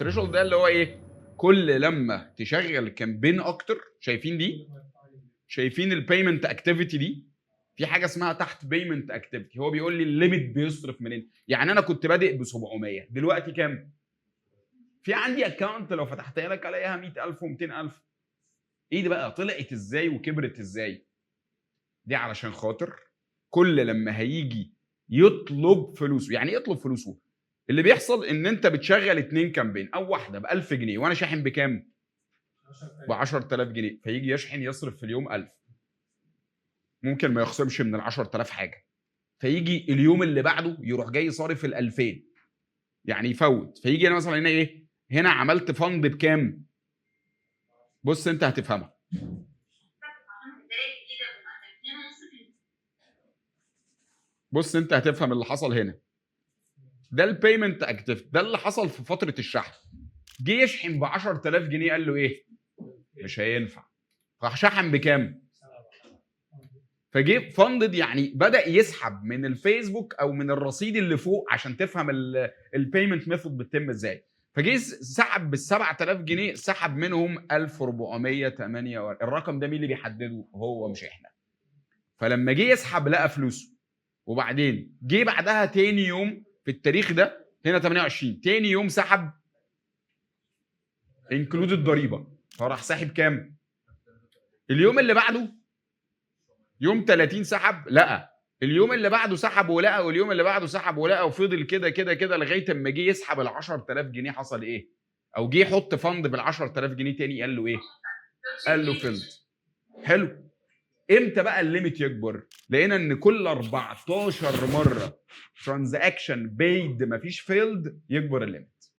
ال threshold ده اللي هو ايه؟ كل لما تشغل campaign اكتر، شايفين دي؟ شايفين ال payment activity دي؟ في حاجة اسمها تحت payment activity، هو بيقول لي ال limit بيصرف منين. يعني انا كنت بادئ ب 700، دلوقتي كام؟ في عندي account لو فتحتها لك الاقيها 100,000 و200000. ايه ده بقى؟ طلعت ازاي وكبرت ازاي دي؟ علشان خاطر كل لما هيجي يطلب فلوسه، يعني إيه يطلب فلوسه؟ اللي بيحصل ان انت بتشغل اتنين campaign او واحدة ب 1000 جنيه، وانا شاحن بكام؟ ب 10,000 جنيه. فيجي يشحن، يصرف في اليوم 1000، ممكن ما يخصمش من ال 10,000 حاجه. فيجي اليوم اللي بعده يروح جاي صارف ال 2000، يعني يفوت. فيجي انا مثلا هنا ايه؟ هنا عملت fund بكام؟ بص، انت هتفهمها. البداية الجديدة 2.5. بص، انت هتفهم اللي حصل هنا. ده ال payment activity، ده اللي حصل في فترة الشحن. جه يشحن ب 10,000 جنيه، قال له ايه؟ مش هينفع. راح شحن بكام؟ فجه funded، يعني بدا يسحب من الفيسبوك او من الرصيد اللي فوق، عشان تفهم ال payment method بتتم ازاي. فجه سحب بال 7000 جنيه، سحب منهم 1408. الرقم ده مين اللي بيحدده؟ هو، مش احنا. فلما جه يسحب لقى فلوسه. وبعدين جه بعدها تاني يوم في التاريخ ده هنا 28، تاني يوم سحب include الضريبه، فراح ساحب كام؟ اليوم اللي بعده يوم 30 سحب لقى، اليوم اللي بعده سحب ولقى، واليوم اللي بعده سحب ولقى، وفضل كده كده كده لغاية اما جه يسحب ال 10,000 جنيه حصل ايه؟ او جه يحط fund بال 10,000 جنيه تاني، قال له ايه؟ قال له failed. حلو. امتى بقى ال limit يكبر؟ لقينا ان كل 14 مرة transaction paid مفيش failed يكبر ال limit.